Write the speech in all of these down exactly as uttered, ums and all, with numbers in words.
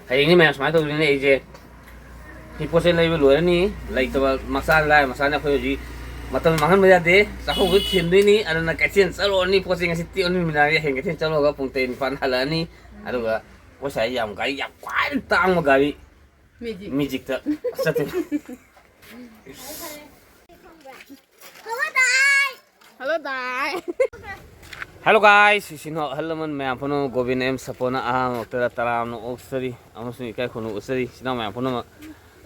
ꯍꯌꯦꯡꯅꯤ ꯃꯌꯥꯝ ꯁꯨꯃꯥꯏꯅ ꯇꯧꯗꯣꯏꯅꯦ ꯑꯩꯁꯦ꯫ ꯁꯤ ꯄꯣꯠ ꯆꯩ ꯂꯩꯕ ꯂꯣꯏꯔꯅꯤ꯫ ꯂꯩꯇꯕ ꯃꯆꯥ ꯂꯥꯏꯔ ꯃꯆꯥꯅꯤ꯫ ꯑꯩꯈꯣꯏ ꯍꯧꯖꯤꯛ ꯃꯇꯝ ꯃꯥꯡꯍꯟꯕ ꯌꯥꯗꯦ꯫ ꯆꯥꯛꯀꯧꯕ ꯊꯤꯟꯗꯣꯏꯅꯤ꯫ ꯑꯗꯨꯅ ꯀꯩꯊꯦꯜ ꯆꯠꯂꯨꯔꯅꯤ꯫ ꯄꯣꯠ ꯆꯩ ꯉꯁꯤ ꯇꯦꯛꯑꯣ ꯅꯨꯃꯤꯗꯥꯡꯒꯤ ꯍꯌꯦꯡ ꯀꯩꯊꯦꯜ ꯆꯠꯂꯨꯔꯒ ꯄꯨꯡ ꯇꯔꯦꯠ ꯅꯤꯄꯥꯟ ꯍꯜꯂꯛꯑꯅꯤ꯫ ꯑꯗꯨꯒ ꯑꯩꯈꯣꯏ ꯁ꯭ꯋꯥꯏ ꯌꯥꯝ ꯒꯥꯔꯤ ꯌꯥꯝ ꯈ꯭ꯋꯥꯏꯗꯒꯤ ꯇꯥꯡꯕ ꯒꯥꯔꯤ ꯃꯦꯖꯤꯛ꯫ ꯃꯦꯖꯤꯛꯇ ꯆꯠꯇꯣꯏꯅꯤ꯫ ꯍꯜꯂꯣ ꯗꯥꯏ꯫ ꯍꯜꯂꯣ ꯒꯥꯏꯁ, ꯏꯆꯤꯟ ꯏꯅꯥꯎ ꯑꯍꯜ ꯂꯃꯟ ꯃꯌꯥꯝ ꯄꯨꯝꯅꯃꯛ ꯒꯣꯕꯤꯟ ꯑꯦꯝ ꯁꯄꯣꯅ ꯑꯍꯥꯟꯕ ꯃꯛꯇꯗ ꯇꯔꯥꯝꯅ ꯑꯣꯛꯆꯔꯤ ꯑꯃꯁꯨꯡ ꯏꯀꯥꯏ ꯈꯨꯝꯅꯕ ꯎꯠꯆꯔꯤ꯫ ꯏꯆꯤꯟ ꯏꯅꯥꯎ ꯃꯌꯥꯝ ꯄꯨꯝꯅꯃꯛ,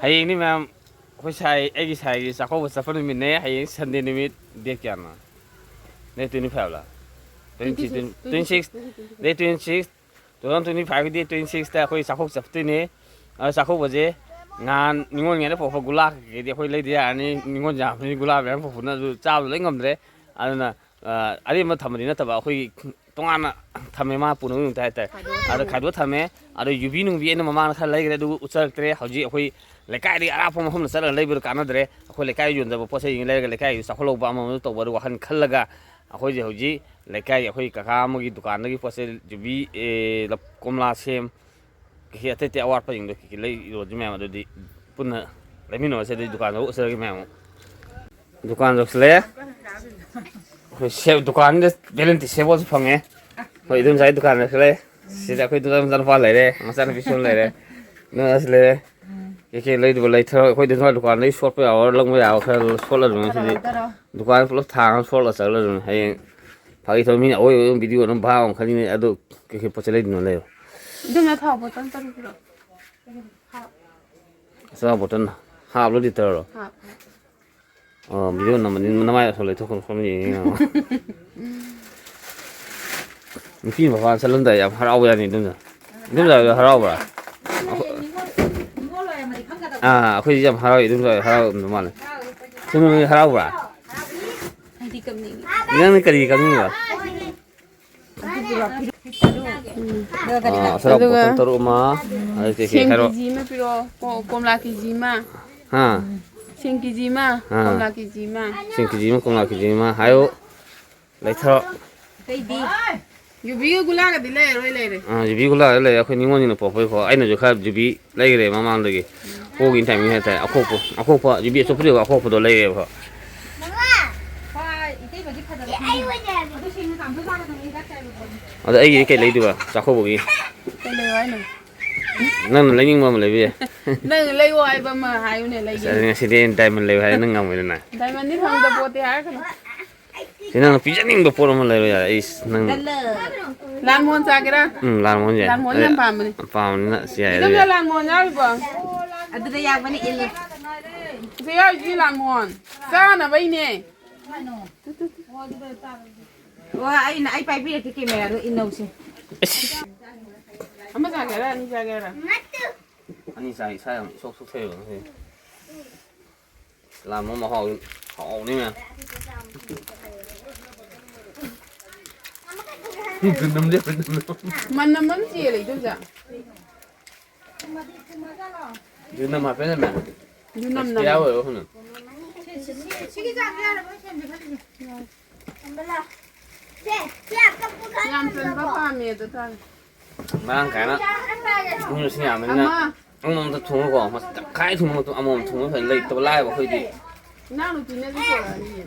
ꯍꯌꯦꯡꯅꯤ ꯃꯌꯥꯝ, ꯑꯩꯈꯣꯏ ꯁꯥꯏ, ꯑꯩꯒꯤ ꯁꯥꯏꯒꯤ ꯆꯥꯛꯀꯧꯕ ꯆꯠꯄ ꯅꯨꯃꯤꯠꯅꯦ꯫ ꯍꯌꯦꯡ ꯁꯟꯗꯦ ꯅꯨꯃꯤꯠ, ꯗꯦꯠ ꯀꯌꯥꯅꯣ? ꯗꯦꯠ ꯇ꯭ꯋꯦꯟꯇꯤ ꯐꯥꯏꯚꯂ? Twenty twenty six. Date twenty six. Two thousand twenty ꯐꯥꯏꯚꯀꯤ ꯗꯦꯠ ꯇ꯭ꯋꯦꯟꯇꯤ ꯁꯤꯛꯁꯇ ꯑꯩꯈꯣꯏ ꯆꯥꯛꯀꯧꯕ ꯆꯠꯇꯣꯏꯅꯦ꯫ ꯑꯗꯣ ꯆꯥꯛꯀꯧꯕꯁꯦ ꯅꯍꯥꯟ ꯅꯤꯉꯣꯜꯉꯩꯅ ꯄꯨꯔꯛꯄ ꯒꯨꯂꯥ ꯀꯩꯀꯩꯗꯤ ꯑꯩꯈꯣꯏ ꯂꯩꯗ ꯌꯥꯔꯅꯤ꯫ ꯅꯤꯉꯣꯜ ꯌꯥꯝꯕꯅꯤ, ꯒꯨꯂꯥ ꯃꯌꯥꯝ ꯄꯨꯔꯛꯄꯅ ꯑꯗꯨ ꯆꯥꯕꯗꯣ ꯂꯣꯏ ꯉꯝꯗ꯭ꯔꯦ꯫ ꯑꯗꯨꯅ, ꯑ, ꯑꯔꯦꯝꯕ ꯊꯝꯕꯗꯤ ꯅꯠꯇꯕ, ꯑꯩꯈꯣꯏꯒꯤ ꯇꯣꯉꯥꯟꯅ ꯊꯝꯃꯦ, ꯃꯥ ꯄꯨꯅꯕꯒꯤꯗꯃꯛꯇ ꯍꯥꯏꯇꯥꯔꯦ꯫ ꯈꯥꯏꯗꯣꯛꯑ ꯑꯗꯣ ꯊꯝꯃꯦ꯫ ꯈꯥꯏꯗꯣꯛꯑ ꯊꯝꯃꯦ꯫ ꯑꯗꯣ ꯌꯨꯕꯤ ꯅꯨꯡꯕꯤ ꯑꯩꯅ ꯃꯃꯥꯡꯗ ꯈꯔ ꯂꯩꯈ꯭ꯔꯦ, ꯑꯗꯨꯒ ꯎꯠꯆꯔꯛꯇ꯭ꯔꯦ꯫ ꯍꯧꯖꯤꯛ ꯑꯩꯈꯣꯏ ꯂꯩꯀꯥꯏꯗꯒꯤ ꯑꯔꯥꯞꯄ ꯃꯐꯝꯗ ꯆꯠꯂꯒ ꯂꯩꯕꯗꯣ ꯀꯥꯟꯅꯗ꯭ꯔꯦ꯫ ꯑꯩꯈꯣꯏ ꯂꯩꯀꯥꯏꯗ ꯌꯣꯟꯖꯕ ꯄꯣꯠ ꯆꯩꯁꯤꯡ ꯂꯩꯔꯒ ꯂꯩꯀꯥꯏꯒꯤ ꯆꯥꯎꯈꯠꯍꯧꯕ ꯑꯃ ꯑꯃ ꯇꯧꯕ, ꯑꯗꯨ ꯋꯥꯈꯜ ꯈꯜꯂꯒ ꯑꯩꯈꯣꯏꯁꯦ ꯍꯧꯖꯤꯛ ꯂꯩꯀꯥꯏꯒꯤ ꯑꯩꯈꯣꯏ ꯀꯀꯥ ꯑꯃꯒꯤ ꯗꯨꯀꯥꯟꯗꯒꯤ ꯄꯣꯠ ꯆꯩ ꯌꯨꯕꯤ, ꯑꯦ, ꯂꯞ-, ꯀꯣꯝꯂꯥ, ꯁꯦꯝ, ꯀꯩꯀꯩ ꯑꯇꯩ ꯑꯇꯩ ꯑꯋꯥꯠꯄꯁꯤꯡꯗꯣ ꯀꯩꯀꯩ ꯂꯩꯔꯨꯔꯁꯤ ꯃꯌꯥꯝ, ꯑꯗꯨꯗꯤ ꯄꯨꯟꯅ ꯂꯩꯃꯤꯟꯅꯔꯁꯦ꯫ ꯑꯗꯨꯗꯤ ꯗꯨꯀꯥꯟꯗ ꯎꯠꯆꯔꯒꯦ ꯃꯌꯥꯝ ꯑꯃ꯫ ꯗꯨꯀꯥꯟ ꯌꯧꯁꯤꯜꯂꯛꯑꯦ꯫ ꯑꯩꯈꯣꯏ ꯁꯦꯞ-, ꯗꯨꯀꯥꯟꯁꯤꯗ ꯚꯦꯂꯦꯟꯇꯤ ꯁꯦꯞ ꯑꯣꯏꯜꯁꯨ ꯐꯪꯉꯦ꯫ ꯑꯩꯈꯣꯏ ꯏꯗꯣꯝꯆꯥꯒꯤ ꯗꯨꯀꯥꯟ ꯌꯧꯁꯤꯜꯂꯛꯑꯦ꯫ ꯁꯤꯗ ꯑꯩꯈꯣꯏ ꯏꯗꯣꯝꯆꯥ ꯃꯆꯥꯅꯨꯄꯥ ꯂꯩꯔꯦ, ꯃꯆꯥꯅꯨꯄꯤꯁꯨ ꯑꯃ ꯂꯩꯔꯦ꯫ ꯏꯗꯣꯝꯆꯥꯁꯨ ꯂꯩꯔꯦ꯫ ꯀꯩꯀꯩ ꯂꯩꯗꯧꯕ ꯂꯩꯊꯔꯣ꯫ ꯑꯩꯈꯣꯏ ꯏꯗꯣꯝꯆꯥ ꯗꯨꯀꯥꯟꯗꯒꯤ ꯁꯣꯠꯄ ꯌꯥꯕ, ꯂꯧꯕ ꯌꯥꯕ ꯈꯔ ꯁꯣꯠꯂꯗꯧꯅꯤ ꯉꯁꯤꯗꯤ꯫ ꯗꯨꯀꯥꯟ ꯄꯨꯂꯞ ꯊꯥꯡꯉꯒ ꯁꯣꯠꯂ ꯆꯠꯂꯗꯧꯅꯤ꯫ ꯍꯌꯦꯡ ꯐꯥꯒꯤ ꯇꯧꯕ ꯃꯤꯅ ꯑꯋꯣꯏ ꯑꯣꯏꯕ ꯚꯤꯗꯤꯑꯣ ꯑꯗꯨꯝ ꯚꯥꯞ ꯑꯃ ꯈꯜꯂꯤꯅꯦ꯫ ꯑꯗꯣ ꯀꯩꯀꯩ ꯄꯣꯠ ꯆꯩ ꯂꯩꯗꯣꯏꯅꯣ ꯂꯩꯔꯣ꯫ ꯏꯗꯣꯝꯆꯥ ꯊꯥꯎ ꯕꯣꯇꯜ ꯇꯔꯨꯛ ꯄꯤꯔꯛꯑꯣ꯫ ꯑꯆꯥ ꯕꯣꯇꯜ ꯍꯥꯞꯂꯣ ꯂꯤꯇꯔꯔꯣ? ꯍꯥꯞ꯫ ꯑꯣ, ꯚꯤꯗꯤꯑꯣ ꯅꯝꯕꯅꯤ, ꯅꯃꯥꯏ ꯑꯁꯣꯝ ꯂꯩꯊꯣꯛꯈ꯭ꯔꯣ, ꯁꯣꯝ ꯌꯦꯡꯉꯤ ꯌꯦꯡꯉꯣ꯫ ꯅꯨꯄꯤ ꯃꯄꯥꯟ ꯆꯠꯂꯝꯗꯥꯏ ꯌꯥꯝ ꯍꯔꯥꯎꯕ ꯌꯥꯅꯤ ꯏꯗꯣꯝꯆꯥ꯫ ꯏꯗꯣꯝꯆꯥꯗꯣ ꯍꯔꯥꯎꯕ꯭ꯔꯥ? ꯑꯥ, ꯑꯩꯈꯣꯏꯗꯤ ꯌꯥꯝ ꯍꯔꯥꯎꯏ, ꯏꯗꯣꯝꯆꯥ ꯍꯔꯥꯎꯔꯝꯗꯧ ꯃꯥꯜꯂꯦ꯫ ꯁꯣꯝ ꯍꯔꯥꯎꯕ꯭ꯔꯥ? ꯑꯩꯗꯤ ꯀꯞꯅꯤꯡꯉꯤ꯫ ꯅꯪꯅ ꯀꯔꯤ ꯀꯞꯅꯤꯡꯉꯤꯕ? ꯑꯗꯨꯒ ꯀꯔꯤ ꯑꯥ, ꯂꯥꯛꯀꯦ? ꯑꯁꯔꯥ ꯑꯗꯨꯒ ꯕꯣꯇꯜ ꯇꯔꯨꯛ ꯑꯃ, ꯑꯗꯩ ꯀꯩꯀꯩ ꯁꯦꯝ ꯍꯥꯏꯔꯣ? ꯀꯦ ꯖꯤ ꯑꯃ ꯄꯤꯔꯛꯑꯣ, ꯀꯣ-, ꯀꯣꯝꯂꯥ ꯀꯦ ꯖꯤ ꯑꯃ꯫ ꯍꯥ? ꯁꯦꯝ ꯀꯦ ꯖꯤ ꯑꯃ, ꯑꯥ꯫ ꯀꯣꯝꯂꯥ ꯀꯦ ꯖꯤ ꯑꯃ꯫ ꯁꯦꯝ ꯀꯦ ꯖꯤ ꯑꯃ, ꯀꯣꯝꯂꯥ ꯀꯦ ꯖꯤ ꯑꯃ ꯍꯥꯏꯌꯨ꯫ ꯂꯩꯊꯔꯣ꯫ ꯑꯇꯩꯗꯤ? ꯌꯨꯕꯤꯒ ꯒꯨꯂꯥꯒꯗꯤ ꯂꯩꯔꯔꯣꯏ, ꯂꯩꯔꯦ꯫ ꯑꯥ, ꯌꯨꯕꯤ ꯒꯨꯂꯥ ꯂꯩꯔꯦ꯫ ꯑꯩꯈꯣꯏ ꯅꯤꯉꯣꯜꯅꯤꯅ ꯄꯣꯛꯄꯩꯀꯣ, ꯑꯩꯅꯁꯨ ꯈꯔ ꯌꯨꯕꯤ ꯂꯩꯈ꯭ꯔꯦ ꯃꯃꯥꯡꯗꯒꯤ꯫ ꯄꯣꯛꯏ ꯇꯥꯏꯃꯤꯡ ꯍꯥꯏꯇꯥꯔꯦ꯫ ꯑꯈꯣꯛꯄ, ꯑꯈꯣꯛꯄ, ꯌꯨꯕꯤ ꯑꯆꯨꯞꯄꯗꯨꯒ ꯑꯈꯣꯛꯄꯗꯣ ꯂꯩꯔꯦꯕ꯫ ꯃꯃꯥ! ꯍꯣꯏ, ꯏꯇꯩꯃꯗꯤ ꯐꯖꯕ ꯈꯪꯗꯦ꯫ ꯑꯗꯨ ꯁꯤꯡꯖꯨ ꯆꯥꯝꯊꯣꯛ ꯆꯥꯒꯗꯕꯅꯤ, ꯍꯤꯗꯥꯛ ꯆꯥꯏꯕ ꯄꯣꯠꯅꯤ꯫ ꯑꯗ ꯑꯩꯒꯤꯗꯤ ꯀꯩ ꯂꯩꯗꯣꯏꯕ? ꯆꯥꯛꯀꯧꯕꯒꯤ? ꯀꯩ ꯂꯩꯌꯣ ꯍꯥꯏꯅꯣ? ꯅꯪꯅ ꯂꯩꯅꯤꯡꯕ ꯑꯃ ꯂꯩꯕ ꯌꯥꯏ꯫ ꯅꯪ ꯂꯩꯌꯣ ꯍꯥꯏꯕ ꯑꯃ ꯍꯥꯏꯌꯨꯅꯦ, ꯑꯁ, ꯂꯩꯒꯦ꯫ ꯑꯗꯨꯗꯤ ꯉꯁꯤꯗꯤ ꯑꯩꯅ diamond ꯂꯩꯌꯨ ꯍꯥꯏꯔꯦ, ꯅꯪ ꯉꯝꯃꯣꯏꯗꯅ꯫ Diamondꯗꯤ ꯐꯪꯗꯕ ꯄꯣꯠꯇꯤ ꯍꯥꯏꯔꯛꯀꯅꯨ꯫ ꯁꯤ ꯅꯪꯅ ꯄꯤꯖꯅꯤꯡꯕ ꯄꯣꯠ ꯑꯃ ꯂꯩꯔꯣ ꯌꯥꯔꯦ꯫ ꯑꯩꯁ, ꯅꯪ ꯂꯥꯜꯃꯣꯍꯟ ꯆꯥꯒꯦꯔꯥ? ꯎꯝ, ꯂꯥꯜꯃꯣꯍꯟꯁꯦ꯫ ꯂꯥꯜꯃꯣꯍꯟ ꯌꯥꯝ ꯄꯥꯝꯕꯅꯦ꯫ ꯄꯥꯝꯕꯅꯤꯅ ꯁꯤ ꯌꯥꯏ, ꯑꯗꯨ ꯏꯗꯣꯝꯆꯥ, ꯌꯥꯏ꯫ ꯂꯥꯜꯃꯣꯍꯟ ꯌꯥꯎꯔꯤꯕꯣ? ꯑꯗꯨꯗ ꯌꯥꯎꯕꯅꯦ, ꯏꯜꯂꯨ꯫ ꯁꯤ ꯌꯥꯎꯔꯤꯁꯤ ꯂꯥꯜꯃꯣꯍꯟ꯫ ꯆꯥꯅꯕꯩꯅꯦ꯫ ꯑꯣ, ꯑꯩꯅ, ꯑꯩ ꯄꯥꯏꯕꯤꯔꯛꯀꯦ cameraꯗꯣ, ꯏꯟꯅꯧꯁꯦ꯫ ꯑꯁ꯫ ꯑꯃ ꯆꯥꯒꯦꯔꯥ, ꯑꯅꯤ ꯆꯥꯒꯦꯔꯥ? ꯑꯅꯤ ꯆꯥ, ꯏꯁꯥ ꯌꯥꯝ ꯏꯁꯣꯛ ꯁꯣꯛꯊꯩꯕ ꯉꯁꯤ꯫ ꯂꯥꯝꯕ ꯃꯍꯥꯎ ꯍꯥꯎꯕꯅꯤ ꯃꯌꯥꯝ꯫ ꯃꯅꯝ ꯑꯃ ꯆꯦꯜꯂꯦ, ꯏꯗꯣꯝꯆꯥ꯫ ꯌꯨꯅꯝ ꯍꯥꯞꯄꯦꯅꯦ ꯃꯌꯥꯝ꯫ ꯌꯨꯅꯝ ꯅꯝ꯫ ꯑꯣꯏꯕ ꯍꯨꯅ꯫ ꯌꯥꯝ ꯆꯟꯕ ꯄꯥꯝꯃꯦ ꯑꯗꯨ ꯇꯥꯔꯦ꯫ ꯃꯔꯥꯡ ꯀꯥꯏꯅ ꯏꯃꯨꯡ ꯃꯁꯤꯡ ꯌꯥꯝꯕꯅꯤꯅ ꯑꯃ꯫ ꯑꯃꯃꯝꯇ ꯊꯣꯡꯉꯨꯀꯣ꯫ ꯃꯁꯤ ꯇꯪꯈꯥꯏ ꯊꯣꯡꯕ ꯃꯇꯨꯡ ꯑꯃꯃꯝ ꯊꯣꯡꯕ ꯐꯩ꯫ ꯂꯩꯇꯕ ꯂꯥꯏꯔꯕ ꯑꯩꯈꯣꯏꯗꯤ꯫ ꯏꯅꯥꯎꯅꯨꯄꯤꯅꯁꯨ ꯄꯨꯔꯛꯑꯅꯤꯌꯦ꯫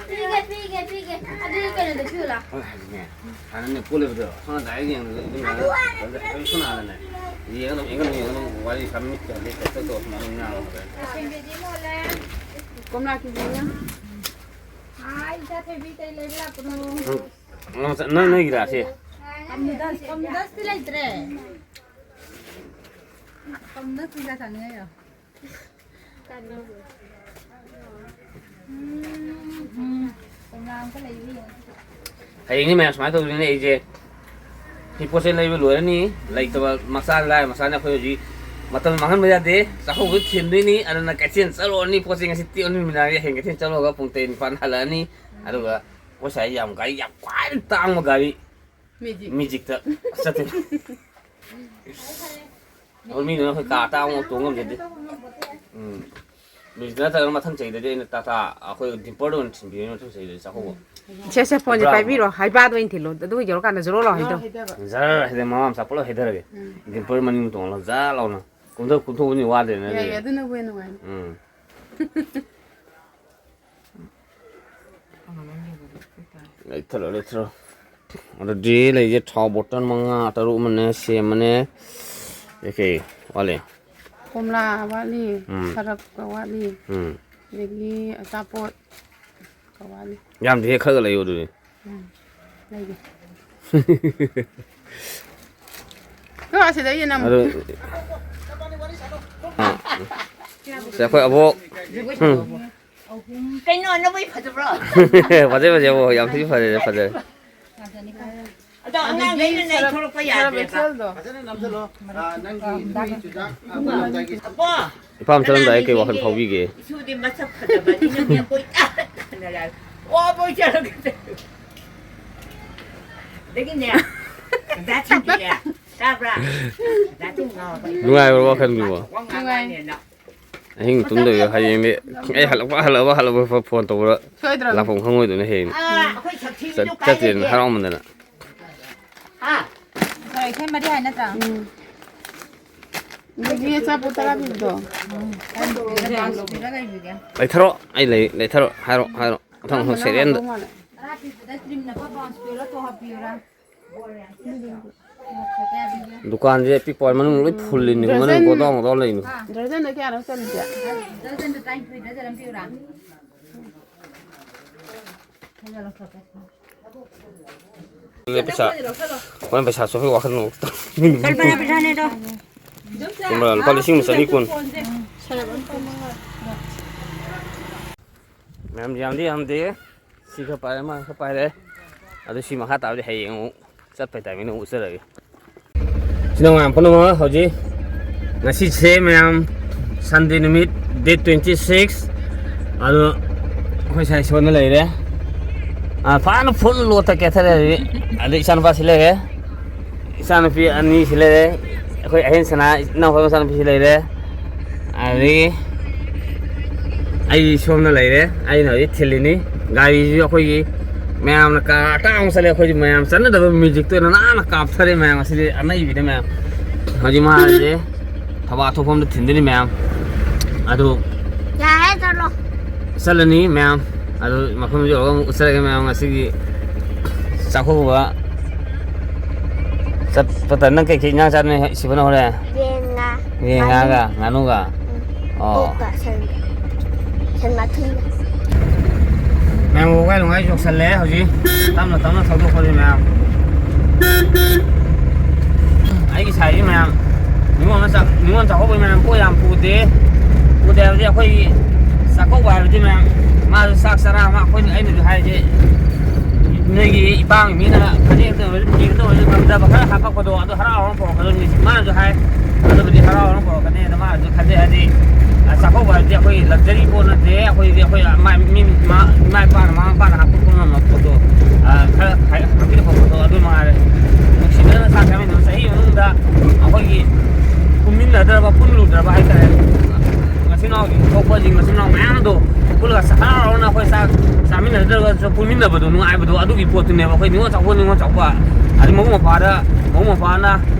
ꯄꯤꯒꯦ, ꯄꯤꯒꯦ, ꯄꯤꯒꯦ꯫ ꯑꯗꯨꯗꯤ ꯀꯩꯅꯣꯗ ꯄꯤꯌꯨ ꯂꯥꯎ꯫ ꯑꯩ ꯍꯥꯏꯒꯦꯅꯦ꯫ ꯍꯥꯟꯅꯅꯦ ꯄꯣꯠ ꯂꯩꯕꯗꯣ ꯁꯣꯝ ꯅꯥꯀꯟꯗ ꯍꯦꯛ ꯌꯦꯡꯉꯒ ꯑꯗꯨꯝ ꯌꯥꯅꯤ꯫ ꯑꯗꯨꯗ ꯑꯩ ꯁꯣꯝ ꯅꯥꯀꯟꯗꯅꯦ ꯌꯦꯡꯉ ꯑꯗꯨꯝ, ꯌꯦꯡꯉ ꯑꯗꯨꯝ, ꯌꯦꯡꯉ ꯑꯗꯨꯝ ꯋꯥꯔꯤ ꯁꯥꯟꯅ ꯃꯤꯠ ꯀꯌꯥꯗꯤ ꯀꯩꯅꯣ ꯇꯧꯔ ꯁꯨꯃꯥꯏꯅ ꯑꯗꯨꯝ ꯉꯥꯡꯉꯣ ꯍꯥꯏꯕ꯫ ꯁꯦꯝꯕꯤꯗꯤ ꯃꯣꯜꯂꯦ꯫ ꯀꯣꯝꯂꯥ ꯀꯦꯖꯤ ꯑꯃ꯫ ꯑꯥ, ꯏꯆꯥ ꯊꯣꯏꯕꯤ ꯀꯩ ꯂꯩꯕ ꯂꯥꯛꯄꯅꯣ? ꯅꯪ, ꯅꯪ, ꯅꯪ ꯅꯣꯏꯒꯤꯔꯥ ꯁꯤ? ꯀꯝꯗꯁ, ꯀꯝꯗꯁꯇꯤ ꯂꯩꯇ꯭ꯔꯦ꯫ ꯀꯝꯗꯁ ꯄꯤꯖꯥ ꯆꯥꯅꯤꯡꯉꯦ꯫ ꯎꯝ, ꯎꯝ꯫ ꯀꯣꯝꯂꯥ ꯑꯝꯇ ꯂꯩꯕꯤꯌꯣ꯫ ꯍꯌꯦꯡꯗꯤ ꯃꯌꯥꯝ ꯁꯨꯃꯥꯏꯅ ꯇꯧꯗꯣꯏꯅꯦ ꯑꯩꯁꯦ꯫ ꯁꯤ ꯄꯣꯠ ꯆꯩ ꯂꯩꯕ ꯂꯣꯏꯔꯅꯤ꯫ ꯂꯩꯇꯕ ꯃꯆꯥ, ꯂꯥꯏꯔ ꯃꯆꯥꯅꯤ ꯑꯩꯈꯣꯏ ꯍꯧꯖꯤꯛ꯫ ꯃꯇꯝ ꯃꯥꯡꯍꯟꯕ ꯌꯥꯗꯦ꯫ ꯆꯥꯛꯀꯧꯕ ꯊꯤꯟꯗꯣꯏꯅꯤ꯫ ꯑꯗꯨꯅ ꯀꯩꯊꯦꯜ ꯆꯠꯂꯨꯔꯅꯤ꯫ ꯄꯣꯠ ꯆꯩ ꯉꯁꯤ ꯇꯦꯛꯑ ꯅꯨꯃꯤꯗꯥꯡꯒꯤ ꯍꯌꯦꯡ ꯀꯩꯊꯦꯜ ꯆꯠꯂꯨꯔꯒ ꯄꯨꯡ ꯇꯔꯦꯠ ꯅꯤꯄꯥꯟ ꯍꯜꯂꯛꯑꯅꯤ꯫ ꯑꯗꯨꯒ ꯑꯩꯈꯣꯏ ꯁ꯭ꯋꯥꯏ ꯌꯥꯝ ꯒꯥꯔꯤ ꯌꯥꯝ ꯈ꯭ꯋꯥꯏꯗꯒꯤ ꯇꯥꯡꯕ ꯒꯥꯔꯤ ꯃꯦꯖꯤꯛ꯫ ꯃꯦꯖꯤꯛꯇ ꯆꯠꯇꯣꯏꯅꯤ꯫ ꯑꯩꯈꯣꯏ ꯃꯤꯗꯨꯅ ꯑꯩꯈꯣꯏ ꯀꯥ ꯑꯇꯥꯡꯕ ꯇꯣꯡ ꯉꯝꯖꯗꯦ꯫ ꯎꯝ꯫ ꯃꯤꯁ ꯅꯠꯇ꯭ꯔꯒꯅ ꯃꯊꯪ ꯆꯍꯤꯗꯗꯤ ꯑꯩꯅ ꯇꯥꯇꯥ ꯑꯩꯈꯣꯏ ꯗꯤꯝꯄꯔꯗ ꯑꯣꯏꯅ ꯊꯤꯟꯕꯤꯔꯅꯤ ꯃꯊꯪ ꯆꯍꯤꯗꯗꯤ ꯆꯥꯛꯀꯧꯕ꯫ ꯁꯦ, ꯁꯦ, ꯐꯣꯟꯁꯦ ꯄꯥꯏꯕꯤꯔꯣ, ꯍꯥꯏꯕꯥꯗ ꯑꯣꯏꯅ ꯊꯤꯜꯂꯣ, ꯑꯗꯨꯒ ꯌꯧꯔꯀꯥꯟꯗ ꯖꯣꯔꯣ ꯂꯥꯎ ꯍꯩꯗꯧ꯫ ꯖꯔ ꯍꯥꯏꯗꯤ ꯃꯃꯥ ꯃꯆꯥ ꯄꯨꯂꯞ ꯍꯩꯊꯔꯒꯦ꯫ ꯗꯤꯝꯄꯔ ꯃꯅꯤꯡ ꯇꯣꯡꯍꯜꯂꯣ, ꯖꯔ ꯂꯥꯎꯅ꯫ ꯀꯨꯝꯊꯧ, ꯀꯨꯝꯊꯧꯕꯅꯤ ꯋꯥꯗ꯭ꯔꯦꯅ ꯌꯥꯏꯌꯦ, ꯑꯗꯨꯗꯤ꯫ ꯑꯗꯨꯅꯕꯨ ꯍꯦꯟꯅ ꯅꯨꯡꯉꯥꯏꯅꯤ꯫ ꯎꯝ꯫ ꯂꯩꯊꯔꯣ, ꯂꯩꯊꯔꯣ꯫ ꯑꯗꯨꯗꯤ ꯂꯩꯁꯦ ꯊꯥꯎ ꯕꯣꯇꯜ ꯃꯉꯥ, ꯇꯔꯨꯛ ꯑꯃꯅꯦ, ꯁꯦꯝ ꯑꯃꯅꯦ꯫ ꯀꯩꯀꯩ ꯋꯥꯠꯂꯤ? ꯀꯣꯝꯂꯥ ꯋꯥꯠꯂꯤ, ꯎꯝ꯫ ꯁꯔꯞꯀ ꯋꯥꯠꯂꯤ, ꯎꯝ꯫ ꯑꯗꯒꯤ ꯑꯆꯥꯄꯣꯠꯀ ꯋꯥꯠꯂꯤ꯫ ꯌꯥꯝꯗꯦꯍꯦ, ꯈꯔꯒ ꯂꯩꯌꯨ ꯑꯗꯨꯗꯤ꯫ ꯎꯝ, ꯂꯩꯒꯦ꯫ ꯀꯣ, ꯑꯁꯤꯗ ꯌꯦꯟ ꯑꯃ꯫ ꯑꯗꯨ, ꯑꯥ꯫ ꯁꯤ ꯑꯩꯈꯣꯏ ꯑꯕꯣꯛ꯫ ꯎꯝ꯫ ꯀꯩꯅꯣ, ꯅꯕꯨꯛ ꯐꯖꯕ꯭ꯔꯣ? ꯐꯖꯩ, ꯐꯖꯩ, ꯑꯕꯣꯛ, ꯌꯥꯝ ꯊꯤ ꯐꯖꯩ, ꯐꯖꯩ꯫ ꯑꯗꯣ ꯑꯉꯥꯡꯈꯩꯅ ꯅꯩꯊꯣꯔꯛꯄ ꯌꯥꯗꯦꯕ꯫ ꯐꯖꯅ ꯅꯝꯁꯤꯜꯂꯣ꯫ ꯑꯥ, ꯅꯪꯒꯤ ꯅꯣꯏ ꯆꯨꯖꯥꯛ, ꯑꯥ, ꯃꯨꯜꯂꯝꯗꯥꯏꯒꯤ꯫ ꯑꯕꯣ! ꯏꯄꯥꯝ ꯆꯠꯂꯝꯗꯥꯏ ꯑꯩ ꯀꯩ ꯋꯥꯈꯜ ꯐꯥꯎꯕꯤꯒꯦ? ꯏꯁꯨꯗꯤ ꯃꯁꯛ ꯐꯖꯕꯅꯤꯅꯅꯦ ꯀꯣꯏꯇꯥꯟ ꯇꯥꯟꯅꯔꯦ꯫ ꯑꯣ, ꯕꯣꯏ ꯆꯠꯂꯒꯦ꯫ ꯑꯗꯒꯤꯅꯦ, ꯗꯥ ꯊꯤꯟꯕꯤꯅꯦ꯫ ꯇꯥꯕ꯭ꯔꯥ? ꯗꯥ ꯊꯤꯟ ꯉꯥꯎꯔꯕ꯫ ꯅꯨꯡꯉꯥꯏꯕ꯭ꯔꯣ ꯋꯥꯈꯜꯗꯨꯕꯣ? ꯅꯨꯡꯉꯥꯏ꯫ ꯑꯍꯤꯡ ꯇꯨꯝꯗꯕꯤꯗ ꯍꯌꯦꯡꯗꯤ ꯑꯩ ꯍꯜꯂꯛꯄ, ꯍꯜꯂꯛꯄ, ꯍꯜꯂꯛꯄ ꯐꯣꯟ ꯇꯧꯕꯗ ꯁꯣꯏꯗ꯭ꯔꯕꯅꯤ꯫ ꯂꯥꯛꯐꯝ ꯈꯪꯉꯣꯏꯗꯣꯏꯅꯦ ꯍꯌꯦꯡ꯫ ꯑꯥ, ꯑꯩꯈꯣꯏ ꯁꯛꯊꯤꯕꯤꯗꯣ ꯆꯠ-, ꯀꯥꯏ ꯆꯠꯇ꯭ꯔꯦꯅ ꯂꯩꯒꯦ? ꯍꯔꯥꯎꯃꯟꯗꯅ꯫ ꯍꯥ? ꯌꯥꯡꯈꯩ ꯃꯔꯤ ꯍꯥꯏ ꯅꯠꯇ꯭ꯔꯥ? ꯎꯝ꯫ ꯑꯗꯒꯤ ꯑꯆꯥꯄꯣꯠ ꯇꯔꯥ ꯄꯤꯕꯗꯣ꯫ ꯂꯩꯊꯔꯣ, ꯑꯩ ꯂꯩ, ꯂꯩꯊꯔꯣ, ꯍꯥꯏꯔꯣ, ꯍꯥꯏꯔꯣ꯫ ꯃꯊꯪ, ꯃꯊꯪ ꯑꯌꯥꯝꯕꯅ ꯁꯦꯔꯤꯌꯦꯜꯗ꯫ ꯍꯥꯎꯗꯧ ꯃꯥꯜꯂꯦ꯫ ꯇꯔꯥ ꯄꯤꯕꯗ ꯀ꯭ꯔꯤꯝꯅ ꯄꯞ ꯕꯥꯎꯟꯁ ꯄꯤꯌꯨꯔꯥ, ꯇꯣ ꯍꯥꯞꯄꯤꯌꯨꯔꯥ? ꯗꯨꯀꯥꯟꯁꯦ ꯄꯤꯛꯄ ꯃꯅꯨꯡ ꯂꯣꯏ ꯐꯨꯜꯂꯤꯅꯤ, ꯃꯅꯨꯡ ꯗꯔꯖꯟ, ꯒꯣꯗꯥꯎꯟ ꯒꯣꯗꯥꯎꯟ ꯂꯩꯅꯤ꯫ ꯗꯔꯖꯟꯗ ꯀꯌꯥꯅꯣ ꯆꯜꯂꯤꯁꯦ? ꯗꯔꯖꯟꯗ ꯇꯔꯥꯅꯤꯊꯣꯏ, ꯗꯔꯖꯟ ꯑꯃ ꯄꯤꯌꯨꯔꯥ? ꯄꯩꯁꯥ, ꯍꯣꯔꯦꯟ ꯄꯩꯁꯥ ꯆꯣꯞꯄꯩ ꯋꯥꯈꯜ ꯂꯨꯄꯥ ꯂꯤꯁꯤꯡ ꯑꯃ ꯆꯅꯤ ꯀꯨꯟ꯫ ꯃꯌꯥꯝ ꯌꯥꯝꯗꯤ ꯌꯥꯝꯗꯦ꯫ ꯁꯤ ꯈꯔ ꯄꯥꯏꯔꯦ, ꯑꯃ ꯈꯔ ꯄꯥꯏꯔꯦ꯫ ꯑꯗꯨ ꯁꯤ ꯃꯈꯥ ꯇꯥꯕꯗꯤ ꯍꯌꯦꯡ ꯑꯃꯨꯛ ꯆꯠꯄꯩ ꯇꯥꯏꯃꯤꯡꯗ ꯑꯃꯨꯛ ꯎꯠꯆꯔꯒꯦ꯫ ꯁꯤꯅ ꯃꯌꯥꯝ ꯄꯨꯝꯅꯃꯛ ꯍꯧꯖꯤꯛ ꯉꯁꯤꯁꯦ ꯃꯌꯥꯝ Sunday ꯅꯨꯃꯤꯠ, date twenty six꯫ ꯑꯗꯣ ꯑꯩꯈꯣꯏ ꯁꯥꯏ ꯁꯣꯟꯗ ꯂꯩꯔꯦ꯫ ꯑꯥ, ꯐꯖꯅ full load ꯇ ꯀꯦꯊꯔꯦ ꯍꯧꯖꯤꯛ꯫ ꯑꯗꯩ ꯏꯆꯥꯅꯨꯄꯥꯁꯤ ꯂꯩꯔꯦ꯫ ꯏꯆꯥꯅꯨꯄꯤ ꯑꯅꯤꯁꯤ ꯂꯩꯔꯦ꯫ ꯑꯩꯈꯣꯏ ꯑꯍꯦꯟ ꯁꯅꯥ ꯏꯅꯥꯎꯄꯥ ꯃꯆꯥꯅꯨꯄꯤꯁꯤ ꯂꯩꯔꯦ꯫ ꯑꯗꯒꯤ ꯑꯩ ꯁꯣꯝꯗ ꯂꯩꯔꯦ, ꯑꯩꯅ ꯍꯧꯖꯤꯛ ꯊꯤꯜꯂꯤꯅꯤ꯫ ꯒꯥꯔꯤꯁꯤꯁꯨ ꯑꯩꯈꯣꯏꯒꯤ ꯃꯌꯥꯝꯅ ꯀꯥꯔ ꯑꯇꯥꯡꯕ ꯆꯠꯂꯦ, ꯑꯩꯈꯣꯏꯗꯤ ꯃꯌꯥꯝ ꯆꯠꯅꯗꯕ ꯃ꯭ꯌꯨꯖꯤꯛꯇ ꯑꯣꯏꯅ ꯅꯥꯟꯅ ꯀꯥꯞꯊꯔꯦ ꯃꯌꯥꯝ꯫ ꯑꯁꯤꯗꯤ ꯑꯅꯩꯕꯤꯅꯦ ꯃꯌꯥꯝ꯫ ꯍꯧꯖꯤꯛ ꯃꯥꯁꯦ ꯊꯕꯥꯛ ꯊꯣꯛꯐꯝꯗ ꯊꯤꯟꯗꯣꯏꯅꯤ ꯃꯌꯥꯝ꯫ ꯑꯗꯨ ꯌꯥꯔꯦ, ꯆꯠꯂꯣ꯫ ꯆꯠꯂꯅꯤ ꯃꯌꯥꯝ꯫ ꯑꯗꯨ ꯃꯐꯝꯗꯨ ꯌꯧꯔꯒ ꯑꯃꯨꯛ ꯎꯠꯆꯔꯒꯦ ꯃꯌꯥꯝ꯫ ꯉꯁꯤꯒꯤ ꯆꯥꯛꯀꯧꯕ ꯆꯠꯄꯗ ꯅꯪ ꯀꯩꯀꯩ ꯏꯟꯖꯥꯡ ꯆꯥꯗꯣꯏꯅꯣ, ꯁꯤꯕꯅ ꯍꯣꯔꯦꯟ? ꯌꯦꯟ, ꯉꯥ, ꯌꯦꯟ, ꯉꯥꯅꯨ꯫ ꯉꯥꯒ ꯉꯥꯅꯨꯒ? ꯎꯝ꯫ ꯑꯣ꯫ ꯑꯣꯛꯀ ꯁꯟꯒ꯫ ꯁꯟ ꯃꯊꯤꯒ꯫ ꯃꯌꯥꯝ ꯋꯥꯒꯥꯏ ꯅꯨꯡꯉꯥꯏ ꯌꯧꯁꯜꯂꯦ ꯍꯧꯖꯤꯛ꯫ ꯇꯞꯅ ꯇꯞꯅ ꯊꯧꯗꯣꯛꯄꯁꯦ ꯃꯌꯥꯝ꯫ ꯑꯩꯒꯤ ꯁꯥꯏꯁꯤ ꯃꯌꯥꯝ ꯅꯤꯉꯣꯜ ꯑꯃ ꯆꯥꯛ-, ꯅꯤꯉꯣꯜ ꯆꯥꯛꯀꯧꯕꯩ ꯃꯌꯥꯝ ꯄꯣꯠ ꯌꯥꯝ ꯄꯨꯗꯦ꯫ ꯄꯨꯗꯦ ꯍꯥꯏꯕꯗꯤ ꯑꯩꯈꯣꯏꯒꯤ ꯆꯥꯛꯀꯧꯕ ꯍꯥꯏꯕꯗꯤ ꯃꯌꯥꯝ ꯃꯥꯁꯨ ꯆꯥꯛ ꯆꯔꯥ ꯑꯃ ꯑꯩꯈꯣꯏꯅ, ꯑꯩꯅꯁꯨ ꯍꯥꯏꯁꯦ ꯅꯣꯏꯒꯤ ꯏꯄꯥꯝꯒꯤ ꯃꯤꯅ ꯐꯅꯦꯛꯇ ꯑꯣꯏꯔꯁꯨ ꯐꯤꯗ ꯑꯣꯏꯔꯁꯨ ꯉꯝꯖꯕ ꯈꯔ ꯍꯥꯞꯄꯛꯄꯗꯣ ꯑꯗꯨ ꯍꯔꯥꯎ ꯍꯔꯥꯎ ꯄꯨꯔꯛꯀꯗꯕꯅꯤ꯫ ꯃꯥꯅꯁꯨ ꯍꯥꯏ, ꯑꯗꯨꯕꯨꯗꯤ ꯍꯔꯥꯎ ꯍꯔꯥꯎ ꯄꯨꯔꯛꯀꯅꯤ꯫ ꯑꯗꯣ ꯃꯥꯅꯁꯨ ꯈꯟꯖꯩ ꯍꯥꯏꯗꯤ, ꯑ, ꯆꯥꯛꯀꯧꯕ ꯍꯥꯏꯕꯗꯤ ꯑꯩꯈꯣꯏꯒꯤ ꯂꯛꯖꯔꯤ ꯄꯣꯠ ꯅꯠꯇꯦ꯫ ꯑꯩꯈꯣꯏꯗꯤ ꯑꯩꯈꯣꯏ ꯃꯥ-, ꯃꯤ-, ꯃꯥ-, ꯏꯃꯥ ꯏꯄꯥꯅ ꯃꯃꯥ ꯃꯄꯥꯅ ꯍꯥꯞꯄꯛꯄ ꯉꯝꯕ ꯄꯣꯠꯇꯣ, ꯑ, ꯈꯔ ꯍꯥꯏ-, ꯍꯥꯞꯄꯤꯔꯛꯄ ꯄꯣꯠꯇꯣ ꯑꯗꯨ ꯃꯉꯥꯏꯔꯦ꯫ ꯅꯨꯡꯁꯤꯅꯅ ꯆꯥꯛ ꯆꯥꯃꯤꯟꯅꯕ ꯆꯍꯤ ꯃꯅꯨꯡꯗ ꯑꯩꯈꯣꯏꯒꯤ ꯄꯨꯟꯃꯤꯟꯅꯗ꯭ꯔꯕ, ꯄꯨꯜꯂꯨꯗ꯭ꯔꯕ ꯍꯥꯏꯇꯥꯔꯦ꯫ ꯃꯆꯤꯟ ꯃꯅꯥꯎ ꯊꯣꯛꯄꯁꯤꯡ, ꯃꯆꯤꯟ ꯃꯅꯥꯎ ꯃꯌꯥꯝꯗꯣ ꯄꯨꯜꯂꯒ ꯍꯔꯥꯎ ꯍꯔꯥꯎꯅ ꯑꯩꯈꯣꯏ ꯆꯥꯛ ꯆꯥꯃꯤꯟꯅꯗ꯭ꯔꯒꯁꯨ ꯄꯨꯟꯃꯤꯟꯅꯕꯗꯣ, ꯅꯨꯡꯉꯥꯏꯕꯗꯣ, ꯑꯗꯨꯒꯤ ꯄꯣꯠꯇꯨꯅꯦꯕ ꯑꯩꯈꯣꯏ ꯅꯤꯉꯣꯜ ꯆꯥꯛꯀꯧꯕ, ꯅꯤꯉꯣꯜ ꯆꯥꯛꯀꯧꯕ꯫ ꯑꯗꯩ ꯃꯕꯨꯡ ꯃꯧꯄ꯭ꯋꯥꯗ, ꯃꯕꯨꯡ ꯃꯧꯄ꯭ꯋꯥꯅ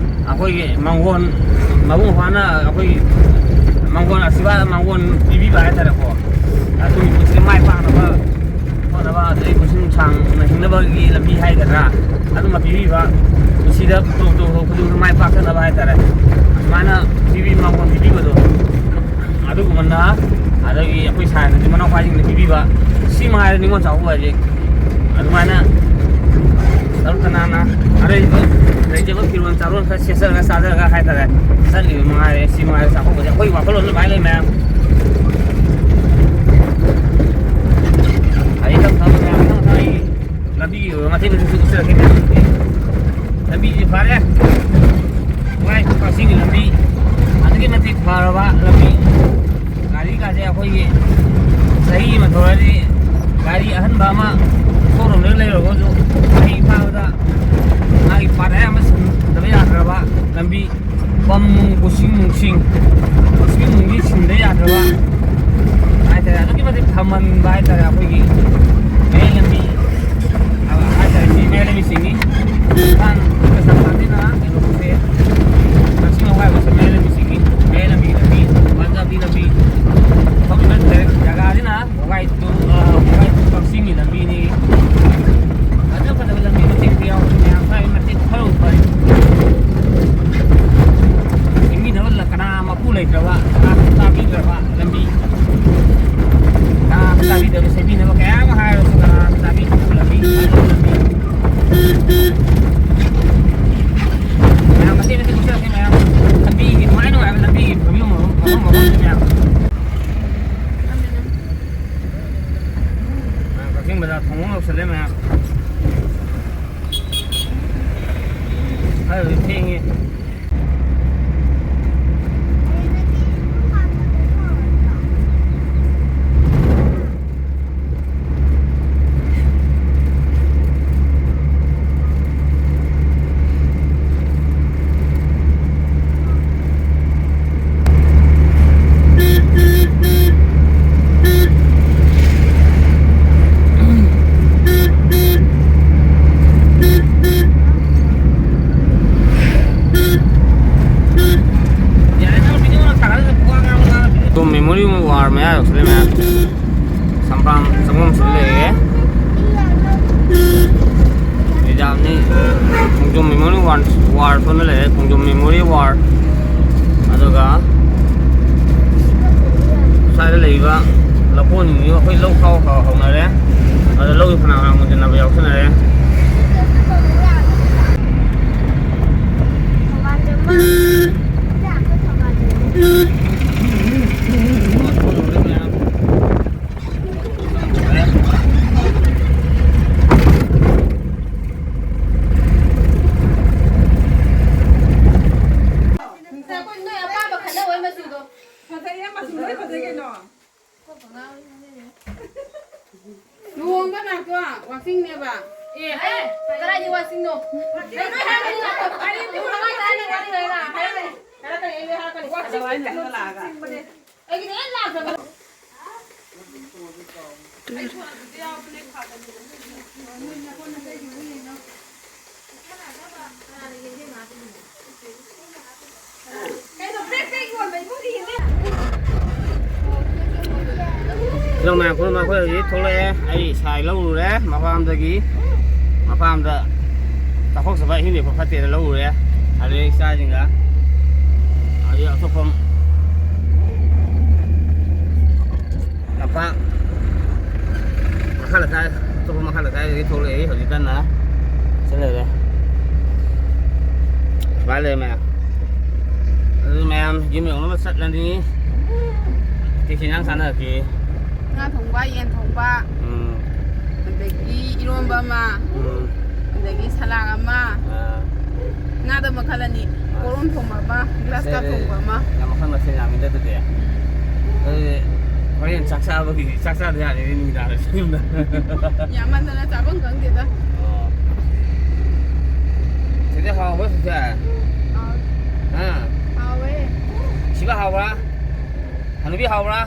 ꯑꯩꯈꯣꯏꯒꯤ ꯃꯥꯡꯒꯣꯟ, ꯃꯕꯨꯡ ꯃꯧꯄ꯭ꯋꯥꯅ ꯑꯩꯈꯣꯏꯒꯤ ꯃꯥꯡꯒꯣꯟ, ꯑꯁꯤꯕꯥ ꯃꯥꯡꯒꯣꯟ ꯄꯤꯕꯤꯕ ꯍꯥꯏꯇꯥꯔꯦꯀꯣ꯫ ꯑꯗꯨꯒꯤ ꯄꯨꯟꯁꯤꯗ ꯃꯥꯏ ꯄꯥꯛꯅꯕ ꯍꯣꯠꯅꯕ, ꯑꯗꯩ ꯄꯨꯟꯁꯤ ꯅꯨꯡꯁꯥꯡꯅ ꯍꯤꯡꯅꯕꯒꯤ ꯂꯝꯕꯤ ꯍꯥꯏꯒꯗ꯭ꯔꯥ, ꯑꯗꯨꯝꯕ ꯄꯤꯕꯤꯕ, ꯄꯨꯟꯁꯤꯗ ꯇꯧ ꯇꯧ ꯈꯨꯗꯤꯡꯃꯛ ꯃꯥꯏ ꯄꯥꯛꯆꯅꯕ ꯍꯥꯏꯇꯥꯔꯦ꯫ ꯑꯗꯨꯃꯥꯏꯅ ꯄꯤꯕꯤ, ꯃꯥꯡꯒꯣꯟ ꯄꯤꯕꯤꯕꯗꯣ꯫ ꯑꯗꯨꯒꯨꯝꯕꯅ, ꯑꯗꯒꯤ ꯑꯩꯈꯣꯏ ꯁꯥꯏꯅꯁꯨ ꯃꯅꯥꯎꯄꯥꯁꯤꯡꯗ ꯄꯤꯕꯤꯕ, ꯁꯤ ꯃꯉꯥꯏꯔꯦ ꯅꯤꯉꯣꯜ ꯆꯥꯛꯀꯧꯕ ꯍꯥꯏꯁꯦ꯫ ꯑꯗꯨꯃꯥꯏꯅ ꯇꯧꯗ ꯅꯥꯟꯅ ꯑꯔꯩꯕ ꯂꯩꯖꯕ ꯐꯤꯔꯣꯜ ꯆꯥꯔꯣꯟ ꯈꯔ ꯁꯦꯠꯆꯔꯒ ꯆꯥꯖꯔꯒ ꯍꯥꯏꯇꯥꯔꯦ, ꯆꯠꯂꯤꯕ ꯃꯉꯥꯏꯔꯦ꯫ ꯁꯤ ꯃꯉꯥꯏꯔꯦ ꯆꯥꯛꯀꯧꯕꯁꯦ ꯑꯩꯈꯣꯏꯒꯤ ꯋꯥꯈꯜꯂꯣꯟꯗ ꯑꯗꯨꯃꯥꯏꯅ ꯂꯩ ꯃꯌꯥꯝ꯫ ꯑꯩ ꯇꯞ ꯇꯞꯅ ꯃꯌꯥꯝ ꯇꯞ ꯇꯞꯅ ꯑꯩ ꯂꯝꯕꯤꯒꯤ ꯑꯣꯏꯕ ꯃꯇꯦꯛ ꯃꯇꯦꯛꯁꯨ ꯎꯠꯆꯔꯛꯀꯦ ꯃꯌꯥꯝ꯫ ꯂꯝꯕꯤꯁꯤ ꯐꯔꯦ꯫ ꯋꯥꯏ, ꯀꯛꯆꯤꯡꯒꯤ ꯂꯝꯕꯤ ꯑꯗꯨꯛꯀꯤ ꯃꯇꯤꯛ ꯐꯔꯕ ꯂꯝꯕꯤ꯫ ꯒꯥꯔꯤꯒꯥꯁꯦ ꯑꯩꯈꯣꯏꯒꯤ ꯆꯍꯤ ꯑꯃ ꯊꯧꯔꯗꯤ ꯒꯥꯔꯤ ꯑꯍꯟꯕ ꯑꯃ ꯁꯣꯔꯨꯝꯗ ꯂꯩꯔꯨꯔꯒꯁꯨ ꯆꯍꯤ ꯐꯥꯕꯗ ꯃꯥꯒꯤ ꯄꯥꯔꯠ ꯑꯌꯥꯝꯕ ꯁꯤꯟꯗꯕ ꯌꯥꯗ꯭ꯔꯕ ꯂꯝꯕꯤ꯫ ꯄꯝ ꯅꯨꯡ, ꯕꯨꯁꯤꯡ ꯅꯨꯡꯁꯤꯡ, ꯕꯨꯁꯤꯡ ꯅꯨꯡꯗꯤ ꯁꯤꯟꯗ ꯌꯥꯗ꯭ꯔꯕ ꯍꯥꯏ ꯑꯗꯨꯛꯀꯤ ꯃꯇꯤꯛ ꯐꯃꯟꯕ ꯍꯥꯏꯇꯥꯔꯦ ꯑꯩꯈꯣꯏꯒꯤ ꯃꯌꯥꯏ ꯂꯝꯕꯤ, ꯑ, ꯍꯥꯏꯇꯥꯔꯦ, ꯁꯤ ꯃꯌꯥꯏ ꯂꯝꯕꯤ ꯆꯤꯡꯉꯤ꯫ ꯏꯝꯐꯥꯜ ꯀꯩꯁꯥꯝꯄꯥꯠꯇꯩꯅ ꯀꯩꯅꯣꯁꯦ, ꯀꯛꯆꯤꯡ ꯂꯝꯈꯥꯏ ꯐꯥꯎꯁꯦ ꯃꯌꯥꯏ ꯂꯝꯕꯤ ꯆꯤꯡꯉꯤ꯫ ꯃꯌꯥꯏ ꯂꯝꯕꯤ, ꯂꯝꯕꯤ, ꯄꯟꯖꯥꯕꯤ ꯂꯝꯕꯤ ꯊꯧꯔꯤꯕ ꯖꯒꯥꯁꯤꯅ ꯋꯥꯒꯥꯏ ꯇꯨ, ꯑ, ꯋꯥꯒꯥꯏ ꯇꯨ ꯀꯛꯆꯤꯡꯒꯤ ꯂꯝꯕꯤꯅꯤ꯫ ꯐꯖ ꯐꯖꯕ ꯂꯝꯕꯤ ꯃꯇꯦꯛ ꯃꯇꯦꯛ ꯌꯥꯎꯕꯅꯤ ꯃꯌꯥꯝ, ꯁ꯭ꯋꯥꯏ ꯃꯇꯦꯛ ꯈꯔ ꯐꯔꯦ꯫ ꯆꯤꯡꯃꯤꯅꯕ ꯀꯅꯥ ꯃꯄꯨ ꯂꯩꯇ꯭ꯔꯕ, ꯀꯅꯥ ꯇꯥꯕꯤꯗ꯭ꯔꯕ ꯂꯝꯕꯤ꯫ ꯀꯅꯥ ꯇꯥꯕꯤꯗꯕ, ꯁꯦꯝꯕꯤꯅꯕ ꯀꯌꯥ ꯑꯃ ꯍꯥꯏꯔꯁꯨ ꯀꯅꯥ ꯇꯥꯕꯤꯗꯕ ꯂꯝꯕꯤ, ꯂꯝꯕꯤ꯫ ꯃꯌꯥꯝ ꯃꯇꯦꯛ ꯃꯇꯦꯛ ꯎꯠꯆꯔꯛꯀꯦ ꯃꯌꯥꯝ꯫ ꯂꯝꯕꯤꯒꯤ ꯅꯨꯡꯉꯥꯏ ꯅꯨꯡꯉꯥꯏꯕ ꯂꯝꯕꯤꯒꯤ ꯃꯐꯝ ꯃꯐꯝ ꯃꯐꯝꯁꯦ ꯃꯌꯥꯝ꯫ ꯃꯌꯥꯝ ꯀꯛꯆꯤꯡ ꯕꯖꯥꯔ ꯊꯣꯡ ꯑꯃ ꯌꯧꯁꯜꯂꯦ ꯃꯌꯥꯝ꯫ ꯑꯗꯨꯗꯤ ꯊꯦꯡꯉꯦ꯫ ꯇꯣꯝ ꯃꯦꯃꯣꯔꯤ ꯋꯥꯔ ꯃꯌꯥ ꯌꯧꯁꯤꯜꯂꯦ ꯃꯌꯥꯝ꯫ ꯁꯝꯄ꯭ꯔꯥꯝ ꯆꯪꯐꯝꯁꯨ ꯂꯩꯌꯦ꯫ ꯌꯥꯝꯅꯤ꯫ ꯈꯣꯡꯖꯣꯝ ꯃꯦꯃꯣꯔꯤ ꯋꯥꯔ, ꯋꯥꯔ ꯁꯣꯝꯗ ꯂꯩꯔꯦ, ꯈꯣꯡꯖꯣꯝ ꯃꯦꯃꯣꯔꯤ ꯋꯥꯔ꯫ ꯑꯗꯨꯒ ꯁ꯭ꯋꯥꯏꯗ ꯂꯩꯔꯤꯕ ꯂꯧꯀꯣꯟꯁꯤꯡꯁꯨ ꯑꯩꯈꯣꯏ ꯂꯧ ꯈꯥꯎ ꯈꯥꯎ ꯍꯧꯅꯔꯦ꯫ ꯑꯗ ꯂꯧꯒꯤ ꯐꯅꯥ ꯐꯅꯥ ꯃꯨꯟꯖꯟꯅꯕ ꯌꯥꯎꯁꯟꯅꯔꯦ꯫ ꯐꯖꯩꯌꯦ, ꯃꯆꯨ ꯂꯣꯏ ꯐꯖꯩ ꯀꯩꯅꯣ꯫ ꯂꯨꯍꯣꯡꯕ ꯂꯥꯛꯇꯣ ꯋꯥꯛꯆꯤꯡꯅꯦꯕ꯫ ꯑꯦ, ꯀꯗꯥꯏꯗꯤ ꯋꯥꯛꯆꯤꯡꯅꯣ? ꯑꯩ ꯂꯣꯏ ꯍꯥꯏꯔꯛꯀꯅꯤ, ꯂꯥꯛꯑꯣ꯫ ꯑꯩ ꯂꯣꯏ ꯍꯥꯏꯔꯛꯀꯅꯤ, ꯂꯥꯛꯑꯣ꯫ ꯋꯥꯛꯆꯤꯡ ꯀꯩꯅꯣ ꯆꯤꯡꯕꯅꯦ꯫ ꯑꯩꯒꯤꯗꯤ ꯍꯦꯛ ꯂꯥꯛꯇꯕ꯫ ꯁꯤꯅ ꯃꯌꯥꯝ ꯄꯨꯝꯅꯃꯛ ꯑꯩꯈꯣꯏ ꯍꯧꯖꯤꯛ ꯊꯣꯛꯂꯛꯑꯦ꯫ ꯑꯩ ꯏꯁꯥ ꯂꯧꯔꯨꯔꯦ ꯃꯐꯝꯗꯒꯤ꯫ ꯃꯐꯝꯗ ꯆꯥꯊꯣꯛꯆꯕ ꯑꯍꯤꯡ ꯂꯦꯛꯄ ꯐꯠꯇꯦꯅ ꯂꯧꯔꯨꯔꯦ꯫ ꯑꯗꯩ ꯏꯆꯥꯁꯤꯡꯒ ꯍꯧꯖꯤꯛ ꯑꯇꯣꯞꯄ ꯂꯝꯄꯥꯛ ꯃꯈꯥ ꯂꯩꯀꯥꯏ, ꯑꯇꯣꯞꯄ ꯃꯈꯥ ꯂꯩꯀꯥꯏꯗꯒꯤ ꯊꯣꯛꯂꯛꯏ꯫ ꯍꯧꯖꯤꯛ ꯀꯟꯅ ꯆꯠꯂꯔꯦ꯫ ꯁꯨꯃꯥꯏꯅ ꯂꯩꯔꯦ ꯃꯌꯥꯝ꯫ ꯑꯗꯨ ꯃꯌꯥꯝ ꯌꯨꯝ ꯌꯧꯅꯕ ꯆꯠꯂꯅꯤ꯫ ꯀꯩ ꯀꯩ ꯏꯟꯖꯥꯡ ꯆꯥꯅꯔꯛꯀꯦ? ꯉꯥ ꯊꯣꯡꯕ, ꯌꯦꯟ ꯊꯣꯡꯕ, ꯎꯝ꯫ ꯑꯗꯒꯤ ꯏꯔꯣꯟꯕ ꯑꯃ, ꯎꯝ꯫ ꯑꯗꯒꯤ ꯁꯂꯥꯗ ꯑꯃ, ꯑꯥ꯫ ꯉꯥꯗ ꯃꯈꯜ ꯑꯅꯤ, ꯑꯥ꯫ ꯄꯣꯔꯣꯝ ꯊꯣꯡꯕ ꯑꯃ, ꯒ꯭ꯔꯥꯁ ꯀꯥꯞ ꯊꯣꯡꯕ ꯑꯃ꯫ ꯌꯥꯝ ꯃꯈꯜ ꯃꯊꯦꯜ ꯌꯥꯝꯃꯤꯗ ꯑꯗꯨꯗꯤ꯫ ꯑꯗꯨꯗꯤ ꯍꯣꯔꯦꯟ ꯆꯥꯛ ꯆꯥꯕꯒꯤ, ꯆꯥꯛ ꯆꯥꯗ ꯌꯥꯔꯦꯅꯦ ꯅꯨꯃꯤꯗꯥꯡꯗ ꯌꯨꯝꯗ꯫ ꯌꯥꯝꯃꯟꯗꯅ ꯆꯥꯐꯝ ꯈꯪꯗꯦꯗ꯫ ꯑꯣ꯫ ꯆꯤꯆꯦ ꯍꯥꯎꯕ꯭ꯔꯣ ꯆꯤꯆꯦ? ꯍꯥꯎ-, ꯍꯥ? ꯍꯥꯎꯋꯦ꯫ ꯁꯤꯕ ꯍꯥꯎꯕ꯭ꯔꯥ? ꯍꯅꯨꯕꯤ ꯍꯥꯎꯕ꯭ꯔꯥ?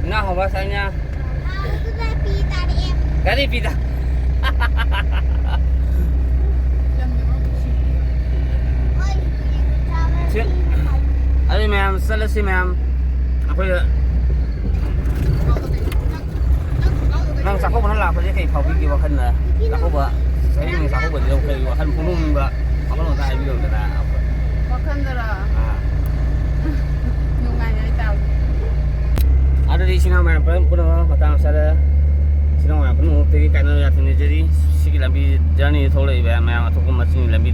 ꯉꯥ ꯍꯥꯎꯕ꯭ꯔꯥ ꯆꯥꯛ ꯏꯟꯖꯥꯡ? ꯍꯥꯎꯕꯗꯨꯗ ꯄꯤ ꯇꯥꯔꯛꯑꯦ꯫ ꯀꯔꯤ ꯄꯤꯗ? ꯍꯣꯏ, ꯌꯦꯡꯉꯨ ꯆꯥꯕ ꯁꯤ-, ꯄꯤ ꯇꯥꯔꯛꯑꯦ꯫ ꯑꯗꯨ ꯃꯌꯥꯝ ꯆꯠꯂꯁꯤ ꯃꯌꯥꯝ꯫ ꯑꯩꯈꯣꯏꯗ ꯅꯪ ꯆꯥꯛꯀꯧꯕꯅ ꯂꯥꯛꯄꯁꯦ ꯀꯩ ꯐꯥꯎꯕꯤꯒꯦ ꯋꯥꯈꯜꯗ? ꯆꯥꯛꯀꯧꯕ, ꯆꯍꯤ ꯑꯃꯒꯤ ꯆꯥꯛꯀꯧꯕꯁꯤꯗ ꯀꯩ ꯋꯥꯈꯜ ꯐꯣꯡꯗꯣꯛꯅꯤꯡꯕ ꯋꯥꯈꯜ ꯋꯥꯇꯥ ꯍꯥꯏꯕꯤꯔꯛꯎꯗꯅ꯫ ꯋꯥꯈꯜꯗꯔꯣ? ꯑꯥ꯫ ꯅꯨꯡꯉꯥꯏ ꯍꯥꯏꯇꯥꯕꯅꯤ꯫ ꯑꯗꯨꯗꯤ ꯏꯆꯤꯟ ꯏꯅꯥꯎ ꯃꯌꯥꯝ ꯄꯨꯝꯅꯃꯛ ꯃꯇꯥꯡ ꯆꯥꯗ ꯏꯆꯤꯟ ꯏꯅꯥꯎ ꯃꯌꯥꯝ ꯄꯨꯝꯅꯃꯛꯇꯒꯤ ꯀꯥꯏꯅꯕ ꯌꯥꯊꯪ ꯅꯤꯖꯔꯤ꯫ ꯁꯤꯒꯤ ꯂꯝꯕꯤ journey ꯊꯣꯛꯂꯛꯏꯕ ꯃꯌꯥꯝ ꯑꯇꯣꯞꯄ ꯃꯆꯤꯟꯒꯤ ꯂꯝꯕꯤ